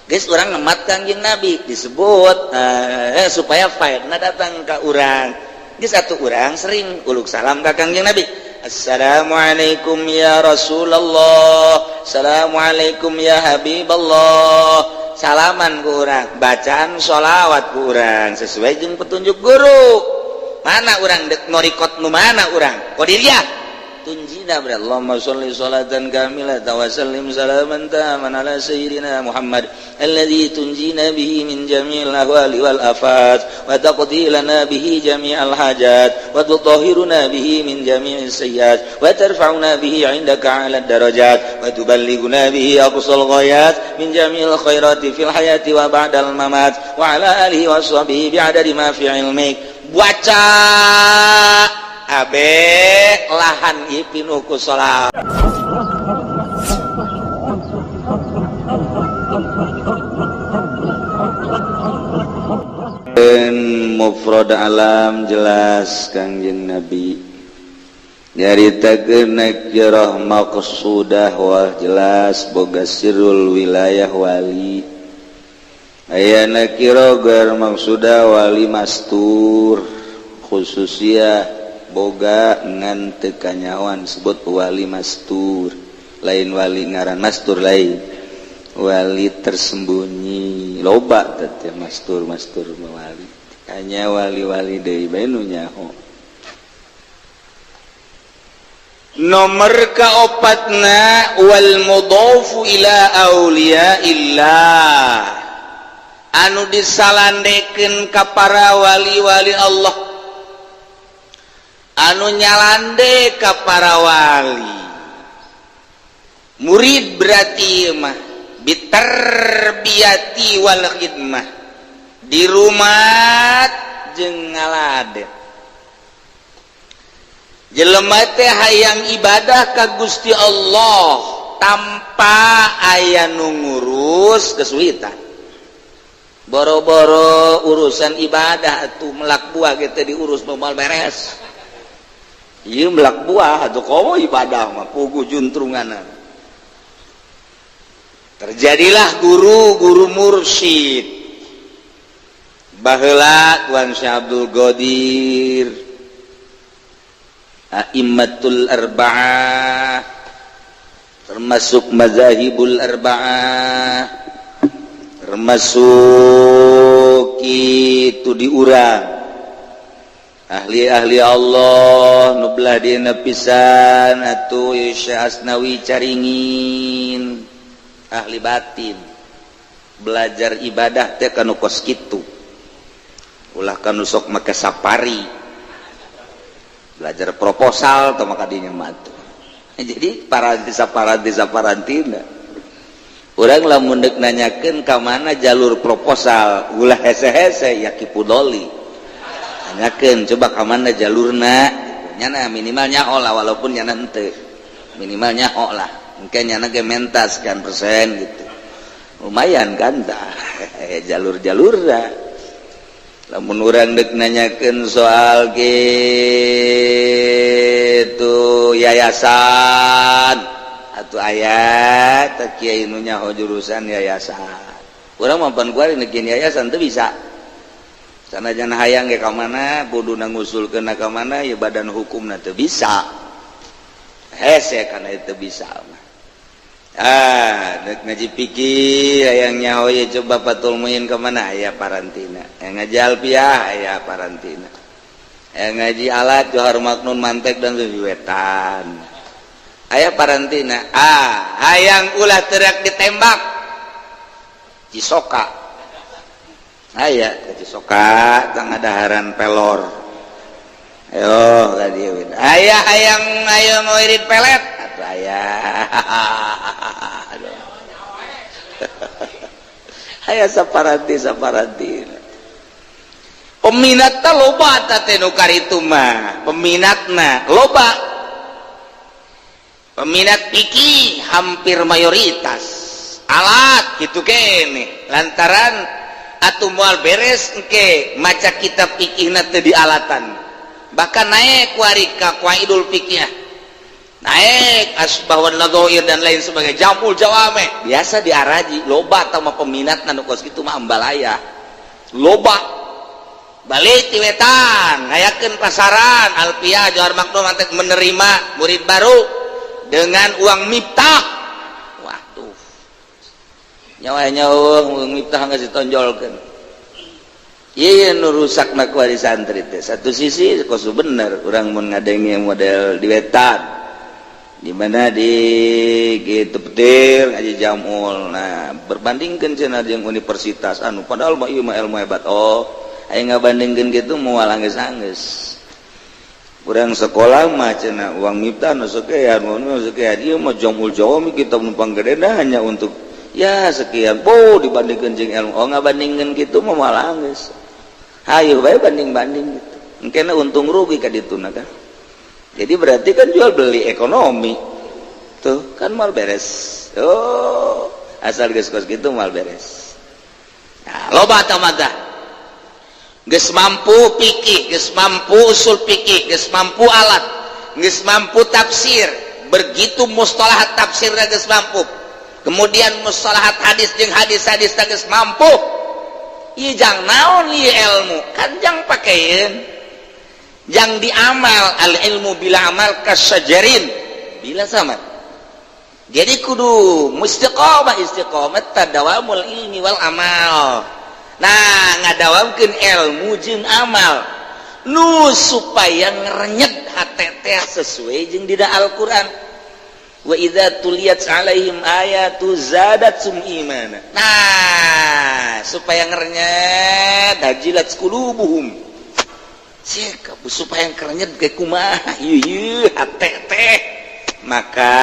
Geus urang ngemat Kangjeng Nabi disebut supaya faidna datang ka urang. Geus atuh urang sering uluk salam ka Kangjeng Nabi. Assalamualaikum ya Rasulullah, assalamualaikum ya Habiballah. Salaman ku urang, bacaan sholawat ku urang sesuai jeung petunjuk guru. Mana urang dek norikot nu mana urang? Qadiriyah. Tunjina ber Allahumma sholli sholatan kamilatan wa sallim salaman taman ala sayyidina Muhammad alladzi tunjina bihi min jami'il ahwali wal afat wa taqdi lana bihi jami'al hajat wa tutahhiruna bihi min jami'is sayyiat wa tarfa'una bihi 'indaka 'ala darajat wa tuballighuna bihi aqsal ghayat min jami'il khairati fil hayati wa ba'dal mamat wa ala alihi wa sahbihi bi'adadi ma fi ilmik. Baca abe lahan ieu pinuh ku sholawat. Mufrad alam jelas Kangjeng Nabi nyaritakeun nakirah maqsudah wah jelas boga sirrul wilayah wali aya nakirah gair maqsudah wali mastur khususiyah boga ngan teu kanyawan sebut wali mastur lain wali ngaran mastur lain wali tersembunyi loba teh mastur mastur wali hanya wali-wali deui bae nu nyaho. Nomor kaopatna wal mudhafu ila auliya illah anu disalandekeun ka para wali-wali Allah anu nyalande ka para wali murid berarti mah bitarbiyati wal khidmah di rumah jeung ngaladen jelema teh hayang ibadah ka Gusti Allah tanpa aya nu ngurus kesulitan boro-boro urusan ibadah atuh melak buah gitu diurus moal beres. Ieu melak buah atuh komo ibadah mah puguh juntrunganan. Terjadilah guru-guru mursyid. Baheula Tuan Syekh Abdul Qadir, A'immatul Arba'ah, termasuk mazahibul arba'ah, termasuk itu diurang ahli-ahli Allah nu belah dina pisan atuh Syekh Asnawi Caringin ahli batin belajar ibadah teh kanu kos kitu ulah kanu sok make safari belajar proposal atau maka dinya mah tuh. Jadi paranti saparanti saparantina urang lamun deuk nanyakeun ka mana jalur proposal ulah hese-hese ya Ki Pudoli tanyakeun coba ka mana jalurna nyana minimal nyaho lah walaupun nyana henteu minimal nyaho lah mungkin nyana ge menta sekian persen gitu lumayan kan tah jalur-jalurna lamun urang deuk nanyakeun soal gitu yayasan atau aya teh kiai nu nyaho jurusan yayasan urang mah pan kuari nekin yayasan teu bisa sanajan hayang ge ka mana kuduna ngusulkeun ka mana ya badan hukumna teu bisa hese kana itu bisa mah. Ah dek ngaji pikir hayang nyaho ye coba Fathul Muin ka mana aya parantina yang ngaji alfiah aya parantina yang ngaji alat Johar Maknun mantek dan wetan aya parantina. Ah hayang ulah teriak ditembak Cisoka aya ke Cisoka tengah daharan pelor ayo ka dieu aya hayang ayo ngirit pelet atuh aya. Aduh. Aya saparanti saparanti peminatna loba teh nu karitu mah peminatna loba peminat fikih hampir mayoritas alat gitu kene lantaran atuh moal beres engke maca kitab fikihna teu di alatan bahkan naik kuari ka qawaidul fikih. Naik Asybah wan Nadhoir dan lain sebagainya, Jamul Jawame biasa diaraji, loba sama peminat nu kos kitu mah, ambalaya loba. Balik ti wetan, ngayakeun pasaran Alfiah Johar Makdum menerima murid baru dengan uang Miftah. Waduh, nyawa nyawa uang Miftah nggak ditonjolkan. Iya, nu rusak nak wari santri teh. Satu sisi kos bener, urang mun ngadenge model di wetan di mana di gitu petir ngaji Jamul, nah berbandingkan cenah jeung universitas anu padahal mah ieu mah ilmu hebat. Oh, aya ngabandingkeun gitu moal anggeus-anggeus. Urang sekolah mah cenah uang Miftah nu sekian, nu sekian, ieu mah Jamul Jawami kita numpang gede hanya untuk ya sekian. Oh, dibandingkan jeung ilmu, oh ngabandingkeun gitu mah moal anggeus. Hayu bae banding-banding gitu, engkena untung rugi ka dituna kan. Jadi berarti kan jual beli ekonomi tuh kan mal beres. Oh, asal geus kos gitu mal beres. Nah, loba mata geus mampu pikih, geus mampu usul pikih, geus mampu alat, geus mampu tafsir, begitu mustalahat tafsirna geus mampu, kemudian mustalahat hadis jeung hadis-hadis geus mampu. Ieu jang naon ieu ilmu? Kan jang pakeun, yang diamal. Al ilmu bila amal kasyajarin bila sama. Jadi kudu istiqomah, istiqomah tadawamul ilmi wal amal. Nah, ngadawamkeun ilmu jeung amal nu supaya ngerenyet hate teh sesuai jeung dina Al-Qur'an, wa idza tuliyat alaihim ayatu zadatsum imana. Nah, supaya ngerenyet, wajilat qulubuhum, supaya kerenyet ke kumaha ieu hate teh, maka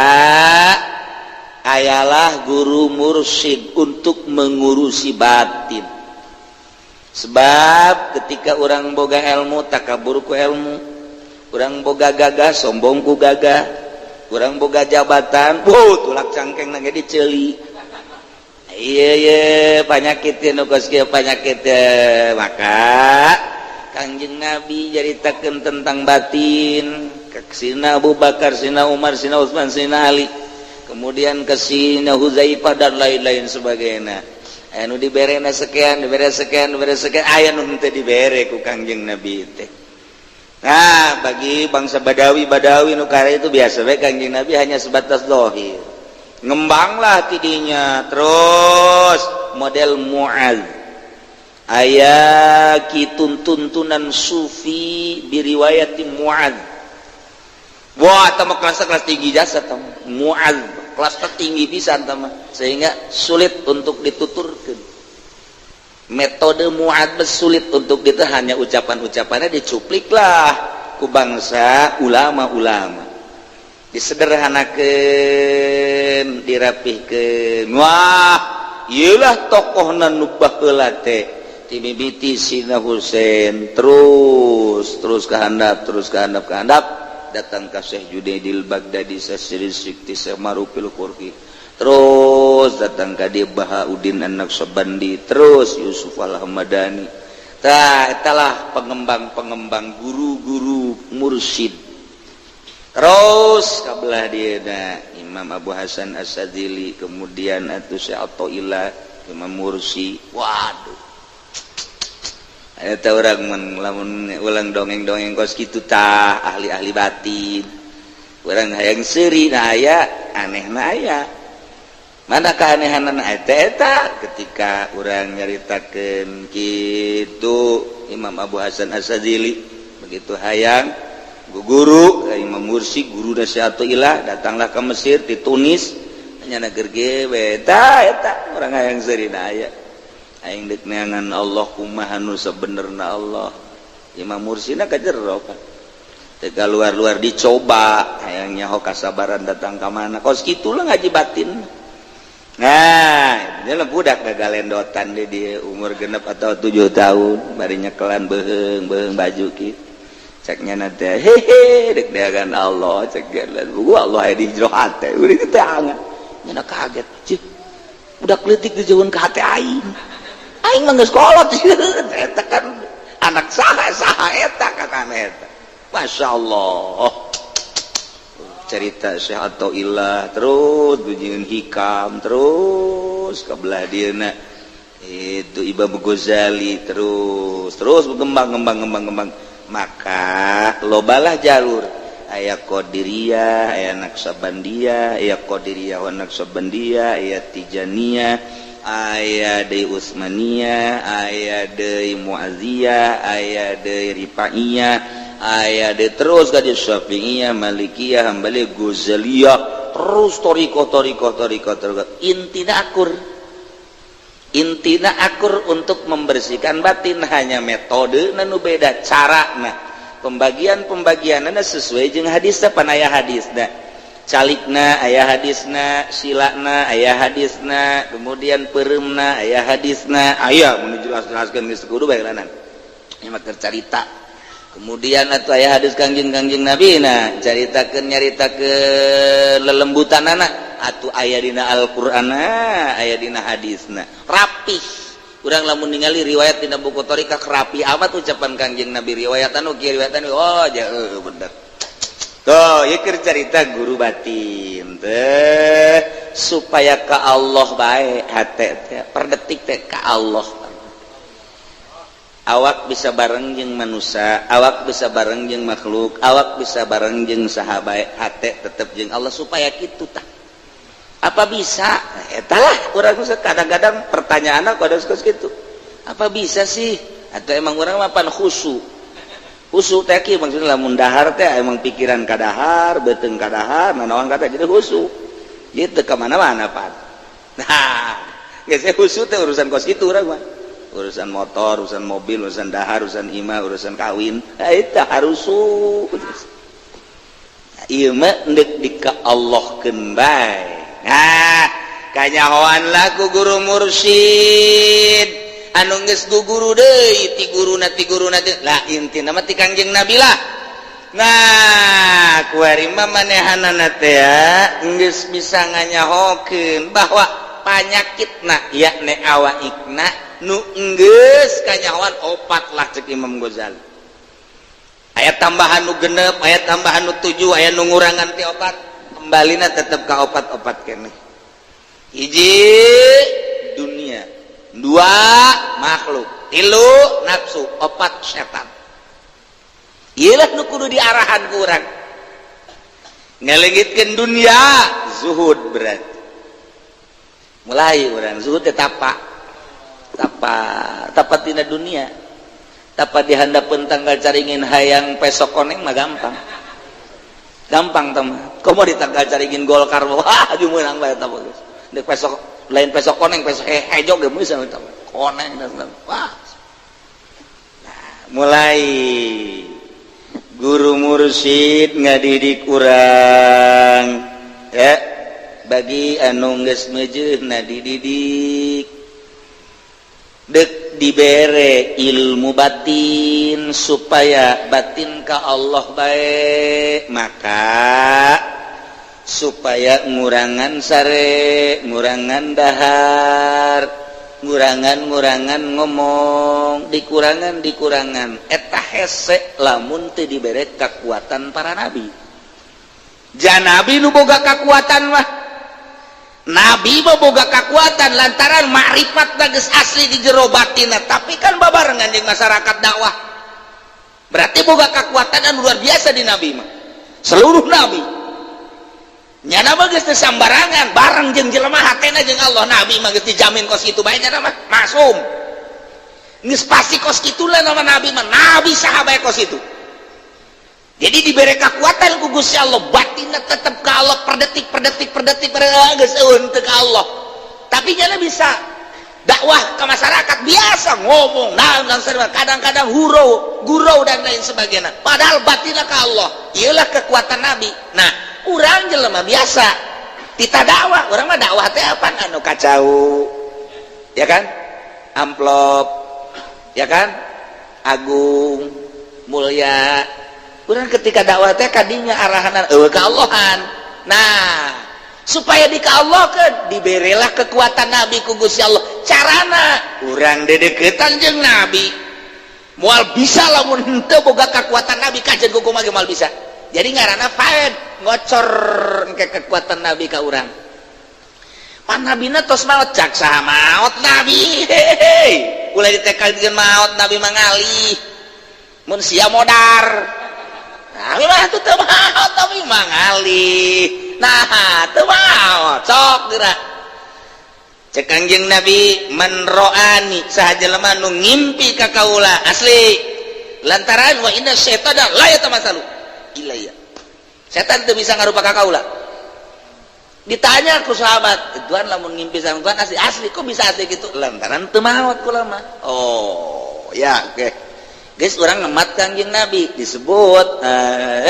ayalah guru mursyid untuk mengurusi batin. Sebab ketika orang boga ilmu, takabur ku ilmu, orang boga gagah, sombong ku gagah, orang boga jabatan, wow, tulak cangkeng nage diceli. Iya iya, penyakit nu kos kieu penyakit. Maka Kangjeng Nabi nyaritakeun tentang batin ke Sina Abu Bakar, Sina Umar, Sina Utsman, Sina Ali, kemudian ke Sina Huzaifah dan lain-lain sebagainya. Aya nu diberena sekian, dibere sekian, dibere sekian, aya nu henteu dibere ku Kangjeng Nabi teh. Nah, bagi bangsa Badawi Badawi nu kare itu biasa we, Kangjeng Nabi hanya sebatas zahir. Ngembanglah tidinya terus model Muaz, aya kitun tuntunan sufi biriwayati Muaz. Wah, tama kelas kelas tinggi jasa tama Muaz, kelas tertinggi bisa tama, sehingga sulit untuk dituturkan metode Muaz, sulit untuk ditahannya. Ucapan-ucapannya dicuplik lah ku bangsa ulama-ulama, disederhanakan, dirapihkan. Wah, iyalah tokoh nu baheula teh, timimiti Sina Husain, terus terus kehandap, terus kehandap, kehandap, datang ke Syekh Junaidil Baghdadi, Syekh Sikti, Syekh Marufil Qurhi, terus datang ke dia Bahauddin An-Naqsyabandi, terus Yusuf Al-Hamadani. Tah, italah pengembang-pengembang guru-guru mursyid. Terus kabelah dia da Imam Abu Hasan As-Sadzili, kemudian atuh Syekh Athaillah, Imam Mursi. Waduh, eta orang lamun ulang dongeng-dongeng kos kitu tah, ahli-ahli batin orang hayang seuri. Nah, aya aneh na, aya mana keanehan eta eta ketika orang nyaritakeun kitu Imam Abu Hasan As-Sadzili begitu hayang guru Imam Mursi, guru Ilah, datanglah ke Mesir, di Tunis, hanya negeri eta eta orang hayang seuri. Nah, aya aing dek neangan Allah, kumaha nu sabenerna Allah. Imam Mursina ka jero kan teu luar-luar, dicoba hayang nyaho kasabaran datang ka mana kos kitu lah ngaji batin. Nah, ini budak gagalendotan di umur 6 atau 7 tahun, bari nyekelan beheung beheung baju ki, ceknya nanti, hehe, dek neangan Allah, cek gua Allah aya di jero hate. Udah teh angan nya kaget, cih, udah kletik dijauhan ke hate aing, aing mah geus kolot. Eta kan anak saha saha eta kan aneh eta. Masya Allah. Cerita Syekh Athaillah terus jeung Hikam, terus ke belah dieuna itu Imam Ghazali, terus terus berkembang, ngembang, ngembang, ngembang. Maka lobalah jalur, aya Qadiriyah, aya Naqsyabandiyah, aya Qadiriyah wa Naqsyabandiyah, aya Tijaniyah, aya deui Utsmaniyah, aya deui Muazziyah, aya deui Rifaiyah, aya deui terus ka Syafi'iyah, Malikiyah, Hambali, Ghazaliyah, terus toriko, toriko, toriko, toriko. Intina akur, intina akur untuk membersihkan batin, hanya metode nu beda, cara. Nah, pembagian pembagian sesuai jeung hadis, pan aya hadis dah, calikna aya hadisna, silana aya hadisna, kemudian pereumna aya hadisna. Aya mun jelas-jelaskeun geus kudu bae lanan, ieu mah carita. Kemudian atau aya hadis Kangjeng Kangjeng Nabi, nah, caritakeun, nyaritakeun lelembutanana atuh aya dina Al-Qur'an, aya dina hadisna, rapih. Urang lamun ningali riwayat dina buku thoriqah, rapi amat ucapan Kangjeng Nabi, riwayat anu kieu, riwayat anu, oh ja, bener. Tuh, ieu keur carita guru batin teh supaya ke Allah bae hate teh, per detik teh ka Allah. Awak bisa bareng jeung manusia, awak bisa bareng jeung makhluk, awak bisa bareng jeung saha bae, hate tetep jeung Allah, supaya kitu tah. Apa bisa? Eta lah urang kadang-kadang pertanyaan aku ada gitu, apa bisa sih? Atau emang urang mah pan khusu khusu teh kieu maksudnya, lamun dahar teh emang pikiran kadahar, beuteung kadahar, nanaon kata, jadi khusu gitu ke mana-mana pan. Nah, geus khusu teh urusan kos kitu urang mah, urusan motor, urusan mobil, urusan dahar, urusan imah, urusan kawin. Nah, itu harus. Ieu mah endek di ka Allahkeun bae. Nah, kanyahoan laku guru mursyid anu geus guguru deui ti guruna, ti guruna, lah, intina mah ti Kangjeng Nabi lah. Nah, kuari mah manehanana teh geus bisa nganyahokeun bahwa panyakitna yakni awaikna nu enggeus kanyahoan opat lah cek Imam Ghazali. Aya tambahan nu 6, aya tambahan nu 7, aya nu ngurangan ti opat, kembalina tetep ka opat-opat keneh. Hiji dunia, dua makhluk, tilu nafsu, opat setan. Iyalah nu kudu diarahan ku urang ngalengitkeun dunia, zuhud. Berarti mulai urang zuhud teh tapa, tapa, tapa tina dunia, tapa di handapeun tangkal caringin. Hayang pesok koneng mah gampang, gampang teman. Komo di tangkal caringin Golkar, wah, aju meunang bae eta geus. Dek pesok lain pesok koneng, pesok hejo ge bisa eta koneng dan wah. Nah, mulai guru mursyid ngadidik urang ya, bagi anu geus meujeuhna dididik dek dibere ilmu batin supaya batin ka Allah baik, maka supaya ngurangan sare, ngurangan dahar, ngurangan-ngurangan ngomong, dikurangan, dikurangan. Eta hese lamun teu dibere kekuatan para nabi. Ja nabi nu boga kekuatan mah, nabi mah boga kekuatan lantaran makrifat geus asli di jero batinna, tapi kan babarengan jeung masyarakat dakwah, berarti boga kekuatan anu luar biasa di nabi mah. Seluruh nabi nyana mah geus teu sambarangan bareng jeung jelema, hatena jeung Allah. Nabi mah geus dijamin kos kitu bae, nyana mah maksum, geus pasti kos kitu lah nama nabi mah, nabi saha bae kos itu. Jadi diberi kekuatan ku Gusti Allah, batinna tetep ke Allah per detik, per detik, per detik, per detik, geus eueun teu ka Allah. Tapi nyana bisa dakwah ke masyarakat, biasa ngomong, nah, kadang-kadang hurau gurau dan lain sebagainya, padahal batinna ke Allah. Iyalah kekuatan nabi. Nah, urang jelema biasa tita dakwah, urang mah dakwah teh apa? Anu kacau ya kan, amplop ya kan, agung mulia. Urang ketika dakwah teh kadinya arahan eueuh ka Allahan. Nah, supaya di ka Allah ke diberilah kekuatan nabi ku Gusti Allah. Carana urang dedeketan jeung nabi, moal bisa lamun henteu boga kekuatan nabi. Kajen kumaha ge moal bisa. Jadi ngaranna faed, ngocor ke kekuatan Nabi ka urang. Pan nabina tos maot, cak saha maot Nabi? Hehehe, ulah ditekadkeun maot, Nabi mangalih mun sia modar. Nabi mah teu teu maot, tapi mangalih. Nah, teu maot, sok geura. Cek Kangjeng Nabi, "Man ro'ani," saha jelema nu ngimpi ka kaula asli, lantaran wa inna syaitana la yatamatsalu ilayya, setan teu bisa ngarupa ka kaula. Ditanya ku sahabat, "Tuan, lamun ngimpi sama Tuhan asli asli, kok bisa asli gitu?" "Lantaran teu maot kula mah." Oh ya, oke, guys, urang ngemat Kangjeng Nabi disebut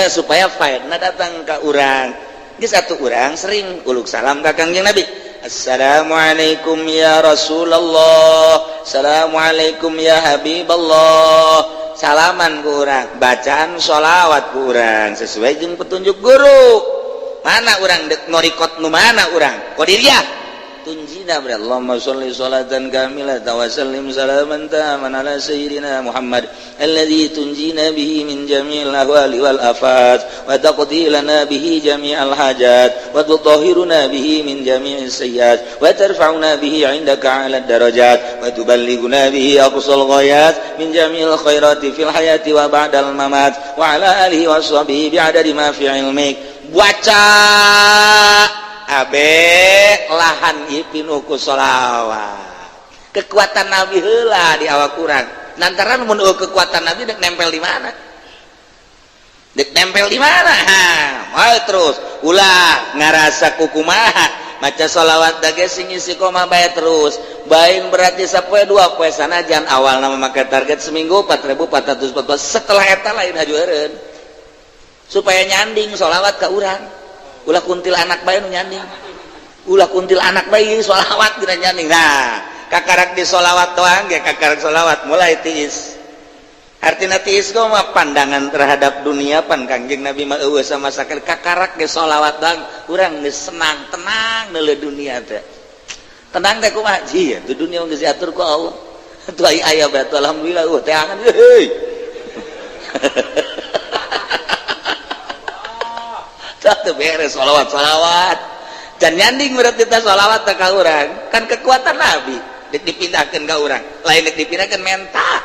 supaya faedna datang ke urang. Geus satu, urang sering uluk salam ka Kangjeng Nabi. "Assalamualaikum ya Rasulullah, Assalamualaikum ya Habiballah." Salaman ku urang, bacaan sholawat ku urang sesuai jeung petunjuk guru. Mana urang dek ngorikot nu mana urang Qadiriyah tunjina ber Allahumma sholli sholatan kamilatan wa sallim salaman taman ala sayyidina Muhammad alladhi tunjina bihi min jami'il ahwali wal afat, wa taqdi lana bihi jami'al hajat, wa tutahhiruna bihi min jami'is sayyiat, wa tarfa'una bihi 'indaka 'ala darajat, wa tuballighuna bihi aqsal ghayat min jami'il khairati fil hayati wa ba'dal mamat, wa ala alihi wa sahbihi bi'adadi ma fi ilmik. Baca abe lahan ieu pinuh ku sholawat, kekuatan Nabi heula di awak kurang. Lantaran mun kekuatan Nabi, dek nempel di mana? Dek nempel di mana? Ha, mau terus ulah ngarasa kukumaha, maca sholawat dage sing istiqomah bae terus. Bain berarti sapoe dua poe, sanajan awal nama make target seminggu 4414. Setelah eta lain haju eureun, supaya nyanding sholawat ke urang. Ulah kuntil anak bae nu nyanding, ulah kuntil anak bae sholawat dina nyanding. Nah, kakarak di sholawat doang ge, kakarak sholawat mulai tiis. Artina tiis mah pandangan terhadap dunia. Pan Kangjeng Nabi mah eueuh sama sakali. Kakarak ge sholawat doang, urang geus senang, tenang neuleuh dunia teh. Tenang teh kumaha? Ieu tuh dunia geus diatur ku Allah tuh. Aya aya bae, alhamdulillah. Teangan heuy. Teu beres sholawat, sholawat dan nyanding berarti teh sholawat teh ka urang. Kan kekuatan Nabi dek dipindahkeun ka urang, lain dek dipindahkeun menta.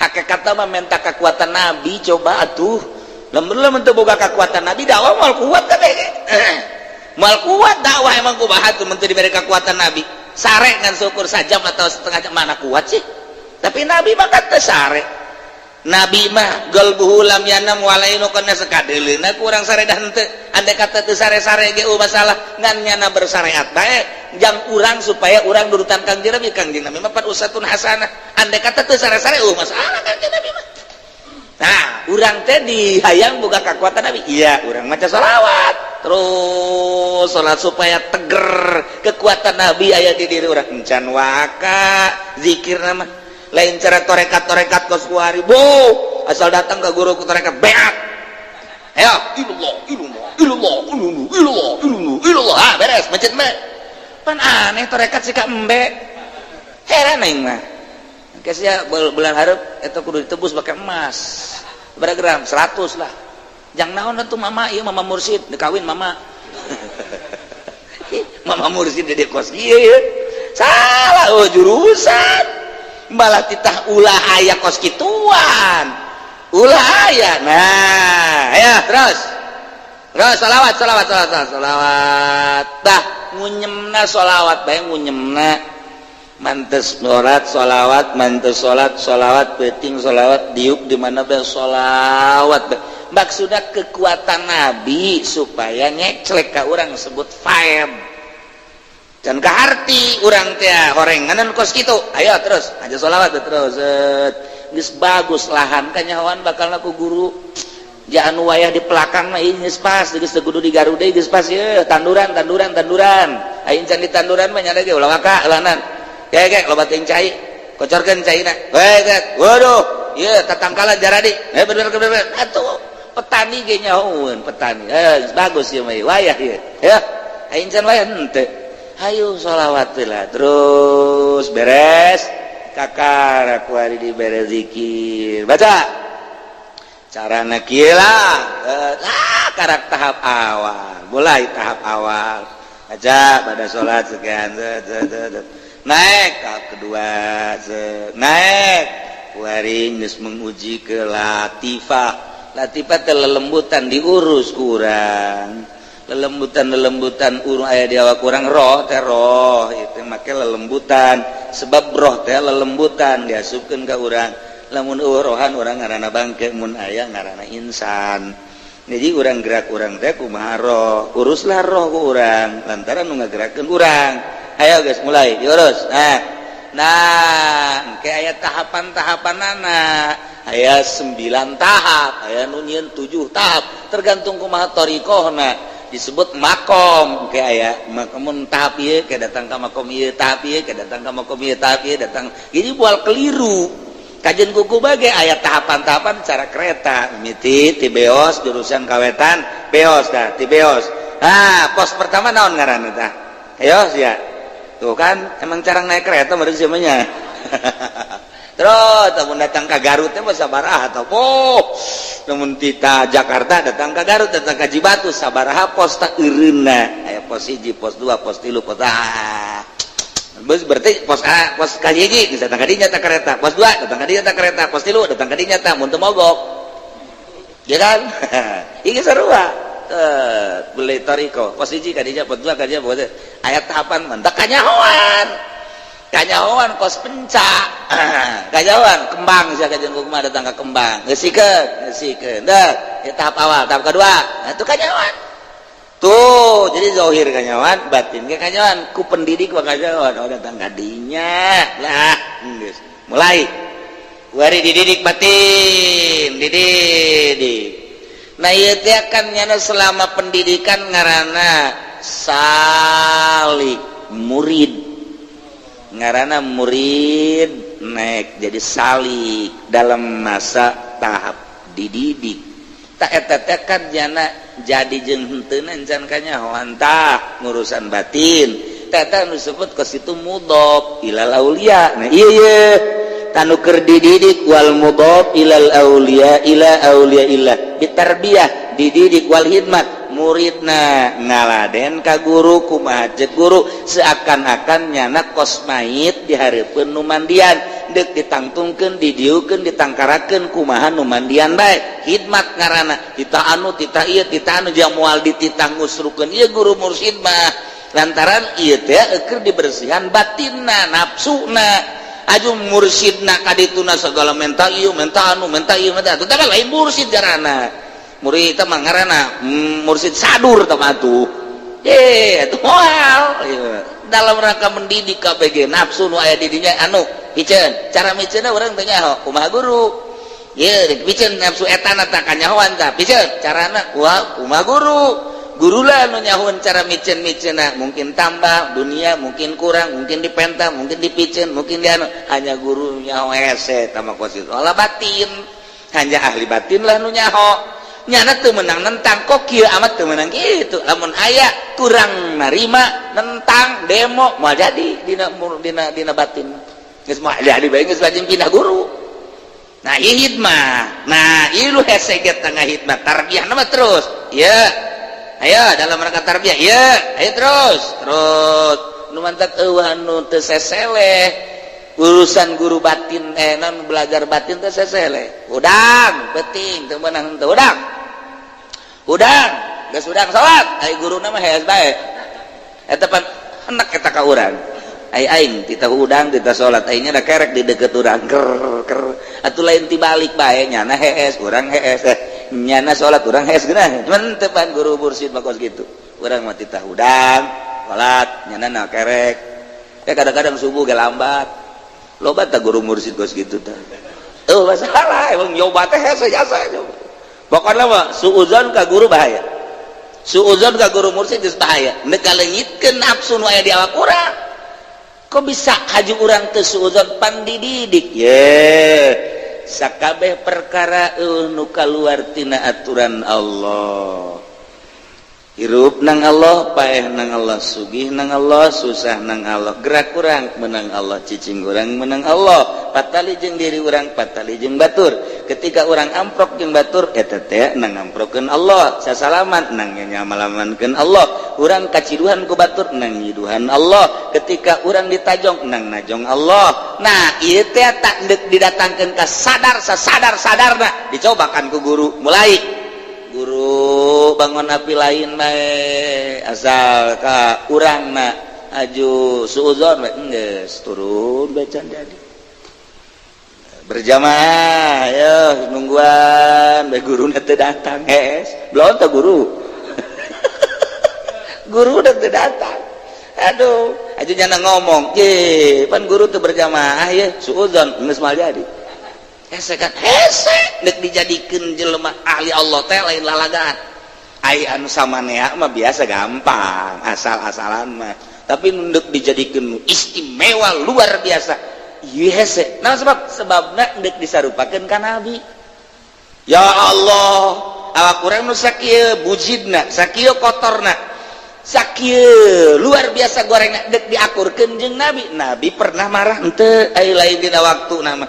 Hakikat mah menta kekuatan Nabi. Coba atuh, lamun lamun teu boga kekuatan Nabi, dakwah moal kuat kabeh, moal kuat dakwah. Emang kumaha tuh mun teu diberi kekuatan Nabi? Sare ngan syukur sajam atau setengah jam, mana kuat sih? Tapi Nabi mah kan teu sare. Nabi mah qalbuhu lam yanam walainu kana sekadeuleuna kurang sare dan henteu. Andai kata teu sare-sare ge masalah, ngan nyana bersyariat bae jang urang supaya urang nurutan Kangjeng Nabi. Kangjeng Nabi mah pan uswatun hasanah. Andai kata teu sare-sare, masalah Kangjeng Nabi mah. Nah, urang teh dihayang boga kekuatan Nabi. Iya, urang maca sholawat terus, salat supaya teger kekuatan Nabi aya di diri urang. Encan waka zikir nama lain cara torekat-torekat kos kuari bo, asal datang ke guru torekat beak, ayo ilallah ilallah ilallah ilallah ilallah ilallah ilallah, ah beres macet embe. Pan aneh torekat sih ka embe, heran aing mah. Geus ya, bulan hareup eta kudu ditebus pakai emas berapa gram, 100 lah. Jang naon tuh mama? Ieu mama mursid dikawin, mama mama mursid di kos kieu ya. Salah, oh jurusan malah titah ulah aya kos kituan, ulah aya. Nah ya, terus terus salawat, salawat, salawat, salawat. Tah, ngunyemna salawat bae, ngunyemna mantes salat salawat, mantes salat salawat, penting salawat, diuk di mana bae salawat bae. Maksudnya kekuatan Nabi supaya nyeclek ka urang, sebut faed dan kaharti urang teh horenganan kos kitu. Ayo terus aja sholawat terus. Geus bagus lahan kanyahoan bakal ku guru jangan wayah di pelakang mah. Ini geus pas, geus teu kudu di Garuda, geus pas ye tanduran, tanduran, tanduran. Aing can di tanduran mah nya ge ulah waka ulanan ge ge loba teuing cai, kocorkeun caina we. Waduh, ieu tatangkalan jaradi eh bener bener bener atuh. Petani ge nyahoeun petani, eh bagus ieu mah wayah ieu ya. Aing can wayah henteu. Hayu sholawat lah terus, beres kakar aku hari dibere zikir, baca. Carana kieu lah, lah karak tahap awal, mulai tahap awal aja pada sholat sekian, naik tahap kedua, naik kuari geus menguji ke latifah. Latifah teh lelembutan, diurus kurang lelembutan, lelembutan urung aya di awak kurang. Roh teh, roh itu make lelembutan, sebab roh teh lelembutan diasupkeun ka urang. Lamun rohan, urang ngaranna bangke, mun aya ngaranna insan. Jadi urang gerak, urang teh kumaha roh, uruslah roh ku urang, lantaran nu ngagerakeun urang. Ayo guys, mulai diurus. Nah, engke aya tahapan-tahapanana, aya 9 tahap, aya nu nyieun 7 tahap, tergantung kumaha thariqohna. Disebut makom. Engke aya makom tahap ieu, ke datang ka makom ieu, tahap ieu ke datang ka makom ieu, tahap ieu datang. Jadi moal keliru kajian kuku bagai aya tahapan-tahapan cara kereta miti ti Beos jurusan kawetan. Beos dah, ti Beos. Ah, pos pertama naon ngaranna tah? Ayo sia. Tuh kan emang cara naik kereta baru semuanya. Terus namun datang ke Garut teh sabaraha atau oh, namun tita Jakarta datang ke Garut, datang ke Cibatu, sabaraha pos tak eureunna? Aya pos 1, pos 2, pos 3, pos, ah. Berarti pos A, pos kahiji geus datang ka dinya ta kereta, pos 2 datang ka dinya ta kereta, pos 3 datang ka dinya ta mun teu mogok. Ya kan? Ini sarua. Boleh thariqoh pos 1 ka dinya, pos 2 ka dinya, pos aya tahapan mantak kanyahoan. Kanyahoan kos pencak. Kanyahoan Kembang sia, kajian kumaha datang ke Kembang. Geusikeun, geusikeun. Dah, ya tahap awal, tahap kedua. Nah, itu kanyahoan. Tuh, jadi zahir kanyahoan, batin ge kanyahoan, ku pendidik mah kanyahoan. Oh, datang ka dinya. Lah, geus. Mulai. Wari dididik batin, dididik. Nah, ieu teh kan nyana selama pendidikan ngaranna salik, murid. Ngaranna murid naik jadi salik dalam masa tahap dididik. Tak eta teh kan jana jadi jeung henteu encan kanyahoan tah ngurusan batin. Teh nu disebut ke situ mudhof ilal aulia. Nah, iya iya tanu keur dididik wal mudhof ilal aulia, ila aulia illa bitarbiyah, dididik wal hidmat. Muridna ngaladen ka guru, kumaha cek guru, seakan-akan nyana kos mayit dihareupeun nu mandian, deuk ditangtungkeun, didiukeun, ditangkarakeun, kumaha nu mandian bae. Hidmat ngaranna, titah anu, titah ieu, titah anu, jang moal dititah ngusrukeun ieu guru mursyid mah, lantaran ieu teh keur dibersihan batinna, nafsuna. Aju mursyidna kadituna segala menta ieu, menta anu, menta ieu, menta anu, teh lain mursyid jarana murid mah ngaranna mursyid sadur tah mah tuh. Eh, itu moal dalam rangka mendidik KBG nafsu nu aya di dinya anu piceun. Cara miceunna urang teh nyaho kumaha guru. Ieu piceun nafsu etana tah, kanyahoan tah piceun carana kumaha guru. Guru lah nu nyahoan cara miceun-miceunna, mungkin tambah dunia, mungkin kurang, mungkin dipenta, mungkin dipiceun, mungkin di anu, hanya guru nyaho hese tah mah kos olah batin. Hanya ahli batin lah nu nyaho. Nyana teu meunang nentang, kok kieu amat, teu meunang kitu. Lamun aya kurang narima, nentang, demo, moal jadi dina dina dina batin geus moal jadi bae, geus lajeng pindah guru. Nah, ieu hidmah. Nah, ieu lu hese ge tengah hidmah tarbiyah mah terus ya. Ayo dalam rangka tarbiyah ya, ayo terus terus nu mantak eueuh anu teu seseleh urusan guru batin, eh, non belajar batin teu seseleh. Hudang penting teu meunang teu hudang, hudang geus hudang salat, ai guruna mah hees bae. Eta pan enak eta ka urang. Ai aing tita hudang, tita salat, aingnya da kerek di deket urang, ker ker atuh. Lain tibalik bae, nyana hees, urang hees, eh, nyana salat, urang hees, geunah. Cuman teu pan guru mursyid mah kos kitu. Urang mah titah hudang salat, nyana na kerek. Kayak kadang-kadang subuh ge lambat. Loba tah guru mursyid kos kitu tah. Oh, masalah emang nyoba teh hese jasa nyoba. Pokoknya mah suuzon ka guru bahaya, suuzon ka guru mursyid geus bahaya, neuk kaleungitkeun nafsu nu aya di awak urang. Kok bisa haju urang teu suuzon? Pan dididik ye. Sakabeh perkara nu kaluar tina aturan Allah. Hirup nang Allah, paeh nang Allah, sugih nang Allah, susah nang Allah, gerak urang menang Allah, cicing urang menang Allah, patali jeung diri urang, patali jeung batur. Ketika urang amprok jeung batur, eta teh nang ngamprokeun Allah. Sasalaman nang nyamalamankeun Allah. Urang kaciduhan ku batur, nang nyiduhan Allah. Ketika urang ditajong, nang najong Allah. Nah, ieu teh tak deuk didatangkeun ka sadar sasadar sadarna, dicobakan ku guru. Mulai guru bangun api lain bae, asal ka urangna aju suuzon we, geus turun bae, can jadi berjamaah ya, nungguan bae, guru teu datang. Hees belum teu guru, guru udah teu datang. Aduh, aja jangan ngomong ye pan guru tuh berjamaah ya, suuzon geus mal jadi. Hese kan, hese dek dijadikeun jelema ahli Allah teh lain lalagaan. Ai anu samanea mah biasa, gampang, asal-asalan mah, tapi ndek dijadikeun istimewa luar biasa ieu hese. Nah, sebab sebabna ndek disarupakeun ka nabi. Ya Allah, awak urang nu sakieu bujidna, sakieu kotorna, sakieu luar biasa gorengna, dek diakurkeun jeung nabi. Nabi pernah marah henteu? Ai lain dina waktu nama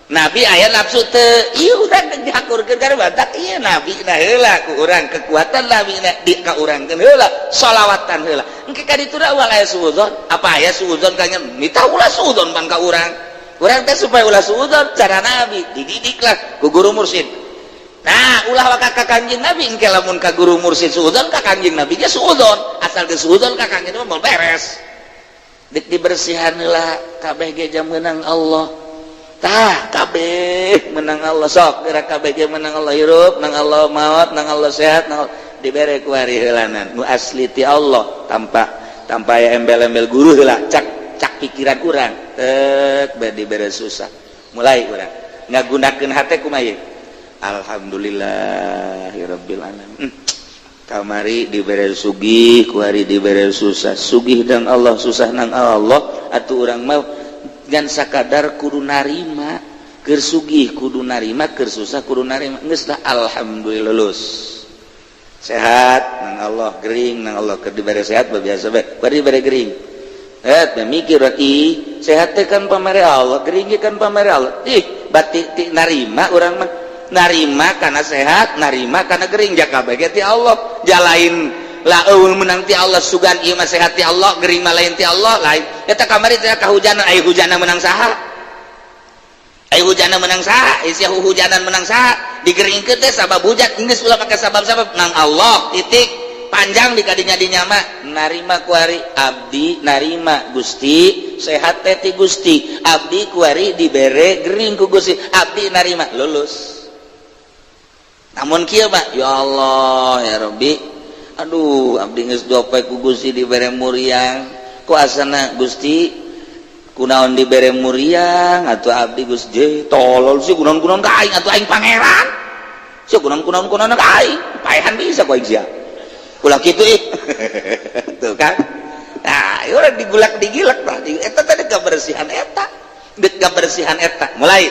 nabi aya nafsu teu? Ieu urang dek diakurkeun kana batak ieu nabi na heula ku urang, kekuatan nabi na di ka urangkeun heula, sholawatan heula. Engke ka ditu ulah aya suudzon. Apa aya suudzon kanya mita ulah suudzon pan ka urang. Urang teh supaya ulah suudzon cara nabi, dididiklah ku guru mursyid. Nah, ulah waka ka Kanjeng Nabi. Engke lamun ka guru mursyid suudzon, ka Kanjeng Nabi ge suudzon. Asal ge suudzon ka Kanjeng mah beres. Dek dibersihan heula kabeh ge jam menang Allah. Tah, kabeh menang Allah. Sok gerak, kabeh ge menang Allah. Hirup nang Allah, maut nang Allah, sehat nang Allah. Dibere ku hari heulanan nu asli ti Allah, tanpa tanpa aya embel-embel guru heula. Cak cak pikiran urang tek bae dibere susah, mulai urang ngagunakeun hate kumaha ieu? Alhamdulillahirabbil alamin. Kamari dibere sugih, ku hari dibere susah. Sugih dan Allah, susah nang Allah. Atuh urang mau ngan sakadar kudu narima. Keur sugih kudu narima, keur susah kudu narima. Geus lah, alhamdulillah, lulus. Sehat nang Allah, gering nang Allah. Keur dibere sehat biasa bae, keur dibere gering eh mikir, ih, sehat teh kan pamere Allah, gering kan pamere Allah. Ih, batik ti narima urang mah, narima karena sehat, narima karena gering, jaka bae ti Allah. Jalain lah, eueuh menang ti Allah. Sugan ieu mah sehat ti Allah, gering mah lain ti Allah, lain. Eta kamari teh kahujanan, ai hujana menang saha? Ai hujana menang saha? Isi hujanan menang saha? Digeringkeun teh sabab hujan. Geus, ulah make sabab-sabab, nang Allah, titik. Panjang di kadinya dinya mah. Narima kuari, abdi narima Gusti, sehat teh ti Gusti. Abdi kuari dibere gering ku Gusti, abdi narima, lulus. Namun kieu mah, ya Allah, ya Rabbi, aduh, abdi geus 2 poe ku Gusti dibere muriang, ku asana Gusti kunaon dibere muriang atuh abdi? Gusti tolol sih, kunaon-kunaon ka aing atuh? Aing pangeran sih, kunaon-kunaon kunaon ka aing? Paehan bisa ku aing sia. Ulah kitu ih. Tuh kan, nah urang digulak digilak lah eta tadi kebersihan eta, dek kebersihan eta mulai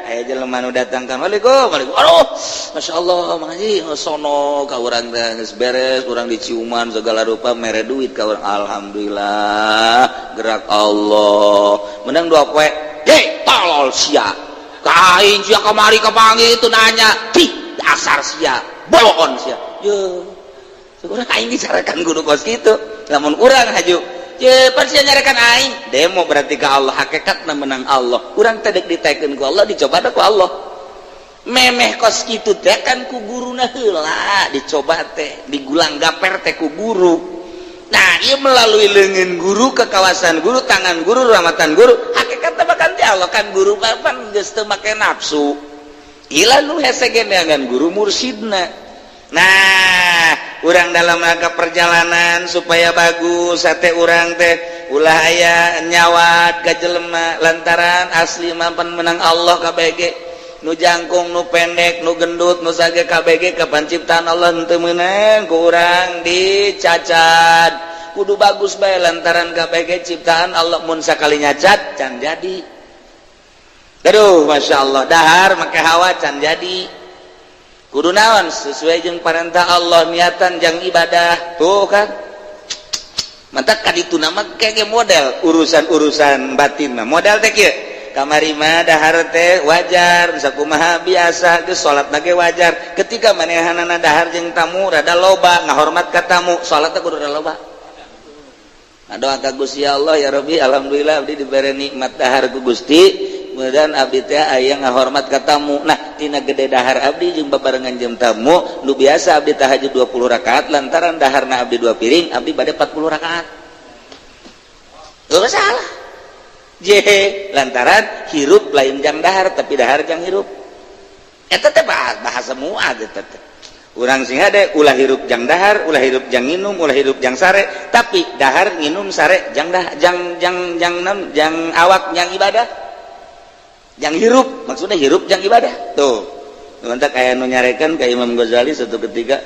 aya jelema nu datang kan, "Waalaikum, waalaikum." Aduh, Masya Allah, Mang Haji, sono ka urang teh geus beres, urang diciuman segala rupa, mere duit ka urang. Alhamdulillah, gerak Allah. Menang 2 poe, "Hei, tolol sia. Ka aing sia kamari kapanggih itu nanya. Ih, dasar sia, bolon sia." Yo. Urang aing dicarekan guru kos kitu. Lamun urang haju, ye, pan sia nyarekan aing. Demo berarti ke Allah, hakikatna menang Allah. Urang teh dek ditaekeun ku Allah, dicoba ku Allah. Memeh kos kitu teh kan ku guruna heula dicoba teh, digulang gaper teh ku guru. Nah, ieu melalui leungeun guru, ke kawasan guru, tangan guru, rahmatan guru, hakikatna bahkan ti Allah kan. Guru pan geus teu make nafsu. Ila nu hese ge neangan guru mursidna. Nah, urang dalam rangka perjalanan supaya bagus sate urang teh ulah aya nyawat ka jelema, lantaran asli mampan menang Allah KBG, nu jangkung, nu pendek, nu gendut, nu sage, KBG kapan ciptaan Allah, henteu meunang ku urang dicacat. Kudu bagus bae lantaran KBG ciptaan Allah. Mun sakali nyacat can jadi. Aduh, Masya Allah, dahar make hawa can jadi. Kudu naon? Sesuai jeung parentah Allah, niatan jang ibadah. Tuh kan, mantap kan itu nama kayak model urusan-urusan batin mah model teh kieu. Kamari mah dahar teh wajar, sakumaha biasa geus salat ge wajar. Ketika manehanana dahar jeung tamu rada loba, ngahormat ka tamu, salat teh kudu rada loba. Ngadoa ka Gusti Allah, ya Rabbi, alhamdulillah abdi dibere nikmat dahar ku Gusti, mudah abdi teh aya ngahormat ka tamu. Nah, tina gede dahar abdi jeung babarengan jeung tamu, nu biasa abdi tahajud 20 rakaat, lantaran daharna abdi 2 piring, abdi bade 40 rakaat. Gak salah je, lantaran hirup lain jang dahar, tapi dahar jang hirup. Eta teh bahasa muad eta teh. Urang sing hade ulah hirup jang dahar, ulah hirup jang nginum, ulah hirup jang sare, tapi dahar, nginum, sare jang dah, jang jang jang nam, jang awak, jang ibadah, jang hirup. Maksudnya hirup jang ibadah tuh. Mantap, kayak nu nyarekan ka Imam Ghazali suatu ketika,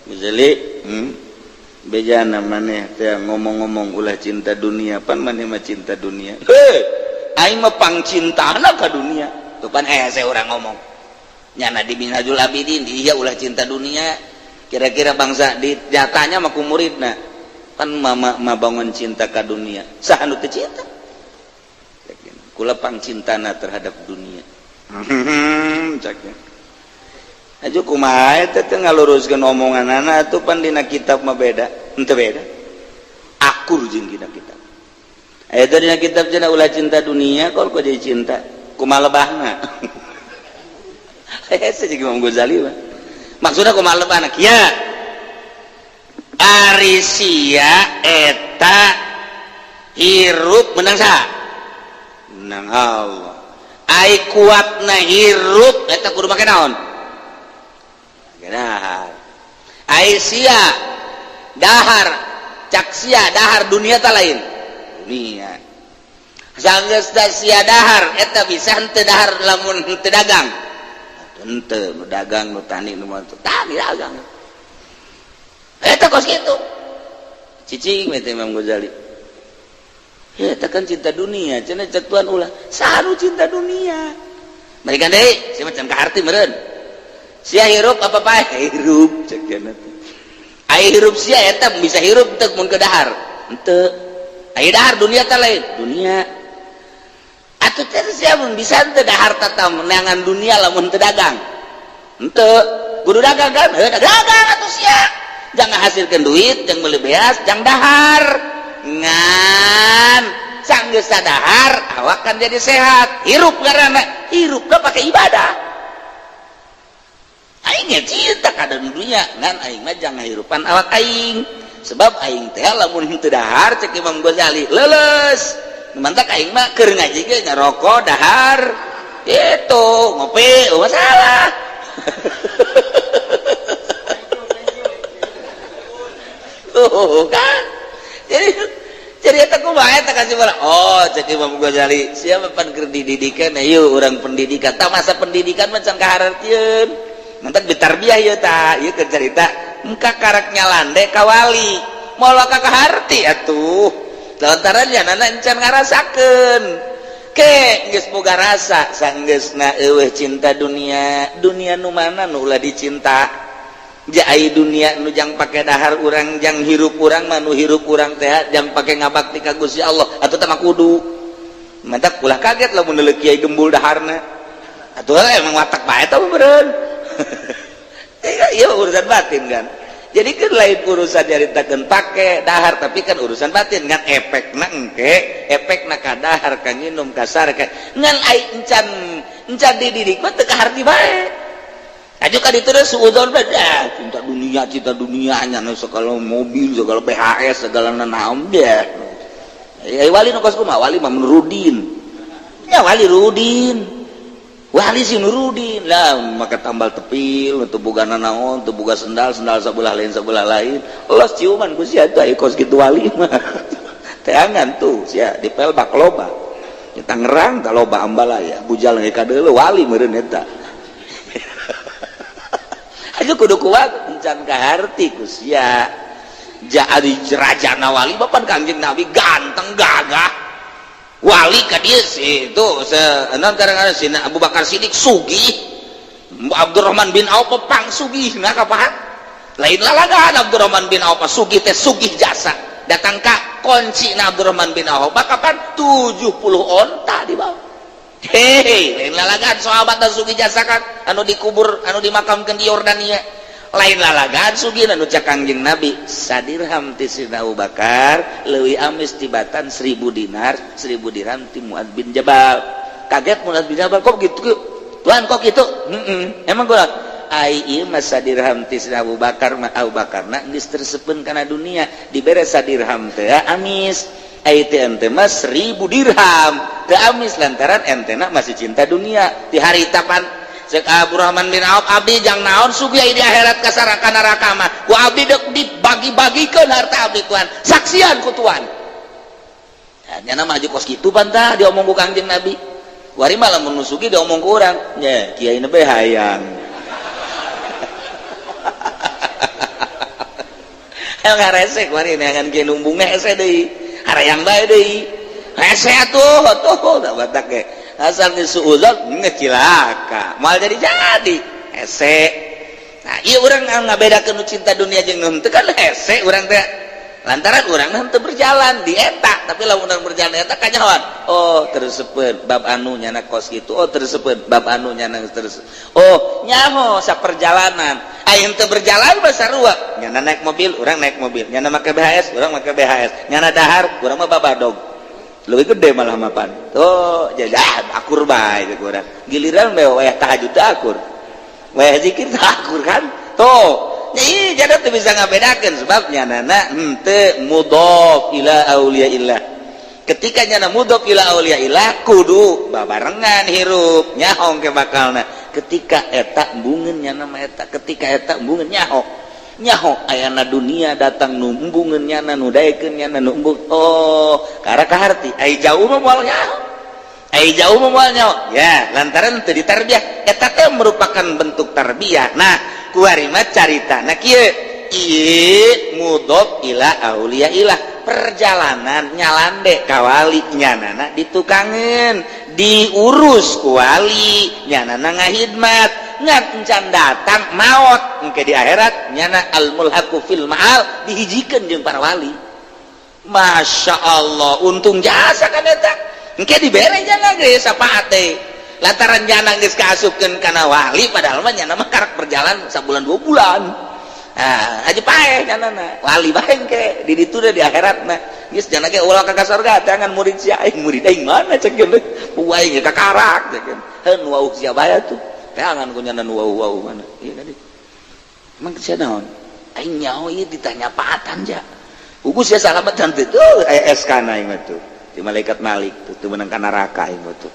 Ghazali, bejana maneh teh ngomong-ngomong ulah cinta dunia, pan maneh mah cinta dunia. Heh, aing mah pangcintana ka dunia tuh. Pan saya orang ngomong nyana di Minhajul Abidin dia ulah cinta dunia, kira-kira bangsa di jatanya mah ku muridna, pan mama mah bangun cinta ka dunia, saha nu teu cinta? Kula pangcintana terhadap dunia. Caknya aju kumaha eta teh ngaluruskeun omonganana atuh? Pan dina kitab mah beda, henteu beda, akur jeung dina kitab. Aya dina kitab cenah ulah cinta dunia, kok kok jadi cinta, kumaha lebahna? Hese jeung Imam Ghazali mah. Maksudna kumaha lebahna kieu? Ari sia eta hirup menang saha? Menang Allah. Ai kuatna hirup eta kudu make naon? Dahar. Ai sia dahar, cak sia dahar dunia ta lain dunia. Sanggeus sia dahar eta bisa henteu dahar lamun henteu dagang? Henteu. Nu dagang, nu tani, nu tani dagang eta kos kitu. Cicing we teh Imam Ghazali. Ya, eta kan cinta dunia cenah. Cek Tuhan ulah saru cinta dunia. Mereka deui sia macam kaharti meureun. Sia hirup apa paeh? Hirup, cek cenah teh. Ai hirup sia eta bisa hirup teu mun ke dahar? Henteu. Ai dahar dunia ta lain dunia? Atuh teh sia mun bisa teu dahar tata neangan dunia lamun teu dagang? Henteu. Kudu dagang kan? Heuh, dagang atuh sia. Jangan hasilkan duit, jangan beli beas, jangan dahar. Ngan sanggeus dahar awak kan jadi sehat, hirup karena hirup gak pakai ibadah. Aing ge cinta ka dunia, ngan aing mah jangan hirupan awak aing, sebab aing teh lamun henteu dahar, cek Imam Ghazali, leuleus. Mantak aing mah keur ngaji ge ngarokok, dahar itu, ngopi, oh masalah. Tuh kan, jadi cerita kumaha eta kasih bola? Oh, cek Imam Ghazali, siapa pan keur dididikan? Ayo urang pendidikan. Tak masa pendidikan macam kahartieun. Mantak ditarbiyah ieu ta, ieu keur cerita engka karak nyalande ka wali. Moal ka kaharti atuh. Lantaran nana encan ngarasakeun. Ke geus boga rasa sanggeusna eueuh cinta dunia, dunia nu mana nu ulah dicinta? Jai dunia nu jang pake dahar urang, jang hirup urang mah, nu hirup urang teh jang pake ngabakti ka Gusti Allah atuh teh mah kudu. Mantak ulah kaget lamun neuleuh kiai gembul daharna atuh, emang watak bae tah meureun. Iya, urusan batin kan. Jadi kan lain urusan nyaritakeun pake dahar, tapi kan urusan batin. Ngan efekna engke, efekna ka dahar, ka nginum, ka sare, ka ngan ai encan encan dididik mah teu kaharti bae. Aju kan itu suudzon ah, cinta dunia, cinta dunia nya segala mobil, segala PHS, segala naon deh. Ya wali nu kos kumaha? Wali mah Nurudin. Ya wali Rudin. Wali si Nurudin lah maka tambal tepil untuk boga naon, untuk boga sendal, sendal sebelah lain, sebelah lain. Los ciuman ku sia tuh kos kitu wali mah. Teangan tuh sia di pelbak loba. Di Tangerang tah loba ambalaya, bujal ge kadeuleu wali meureun eta. Aja kudu kuat encan kaharti ku sia. Jadi rajana wali bapan Kangjeng Nabi ganteng gagah. Wali ka dieu sih itu se non kadang-kadang si Abu Bakar Siddiq sugih, Abdurrahman bin Auf pang sugih. Nah, kapan lain lalagan Abdurrahman bin Auf sugih teh sugih jasa datang ka kunci na Abdurrahman bin Auf kapan 70 onta di bawah. Hehe, lain lalagan sahabat dan sugih jasa kan anu dikubur, anu dimakamkan di Yordania. Lain lalagan sugih anu cak Kangjeng Nabi, sadirham ti Sidna Abu Bakar leuwih amis tibatan 1000 dinar, 1000 dirham ti Muad bin Jabal. Kaget Muad bin Jabal, "Kok gitu, Tuhan, kok gitu?" Emang gua ai ieu mah sadirham ti Sidna Abu Bakar mah, Abu Bakar na geus tersepeun kana dunia, dibere sadirham teh amis. Ai teh ente mah 1000 dirham teu amis, lantaran entena masih cinta dunia. Di harita pan cek Abdurrahman bin Auf, "Abdi jang naon sugih di akhirat kasaraka neraka mah? Ku abdi deuk dibagi-bagikeun harta abdi, Tuhan, saksian ku Tuhan." Nah, nyana mah kos kitu pan tah diomong ku Kangjeng Nabi. Wari mah lamun nu sugih diomong ku urang nya, kiai be hayang. Ngarese kuari neangan kieu numbungna, hese deui, harayang bae deui, hese atuh tuh da batak ge asal geus suudzon geus cilaka, moal jadi hese. Nah, ieu urang ngabedakeun nu cinta dunia jeung nu henteu kan hese urang teh, lantaran urang henteu berjalan di eta. Tapi lamun urang berjalan di eta kanyahoan, oh tersepeun bab anu nyana kos kitu, oh tersepeun bab anu nyana terus, oh nyaho saperjalanan. Aya henteu berjalan mah sarua, nyana naik mobil, urang naik mobil, nyana make BHS, urang make BHS, nyana dahar, urang mah babadog leuwih gede malah mapan. Tuh jadi akur bae jeung urang. Giliran bae wayah tahajud teu akur, wayah zikir teu akur kan. Tuh nya jadi teu bisa ngabedakeun, sebab nyanana henteu mudhof ila auliyaillah. Ketika nyana mudhof ila auliyaillah, kudu babarengan hirup, nyaho ke bakalna. Ketika eta embungeun nyana mah eta, ketika eta embungeun nyaho, nyaho ayana dunia datang nu embungeun nyana, nu daekeun nyana, nu embung. Oh, karena kaharti ai jauh mah moal nyaho, ai jauh mah moal nyaho ya, lantaran teu ditarbiyah. Eta teh merupakan bentuk tarbiyah. Nah, kuari mah caritana kieu, ieu mudhof ila auliyaillah, perjalanan nyalande ka wali, nyanana ditukangeun, diurus ku wali, nyanana ngahidmat, ngan encan datang maot. Engke di akhirat nyana al mulhaqu fil ma'al, dihijikeun jeung para wali. Masya Allah, untung jasa kan eta. Engke dibere nyana ge sapaat teh, lantaran nyana geus kaasupkeun kana wali, padahal mah nyana mah karak berjalan sabulan 2 bulan. Ah, aja paeh nyana wali bae engke di ditu di akhirat mah. Geus nyana ge ulah ka surga tangan murid sia, aing murid aing mana cek geus aing ka karak cek heun wauh sia bae tuh tangan ku nyana wauh wauh mana ieu tadi. Emang sia naon? Aing nyaho ieu ditanya paatan ja ugus sia salamatan teh. Tuh aya SK na aing mah tuh di malaikat Malik tuh, tuh menang ka neraka aing mah tuh.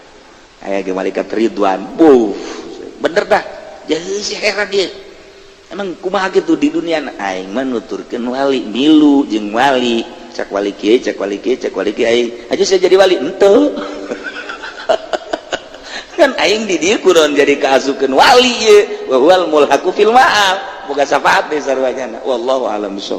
Aya ge malaikat Ridwan. Buh, bener dah. Jadi si heran dia, emang kumaha gitu di dunia? Aing mah nuturkeun wali, milu jeung wali, cak wali kieu, cak wali kieu, cak wali kieu. Aing aja saya jadi wali henteu kan, aing di dieu kuron jadi kaasukeun wali ieu, wa huwal mulhaqu fil ma'al, boga syafaat deui sarua. Wallahu a'lam bishawab.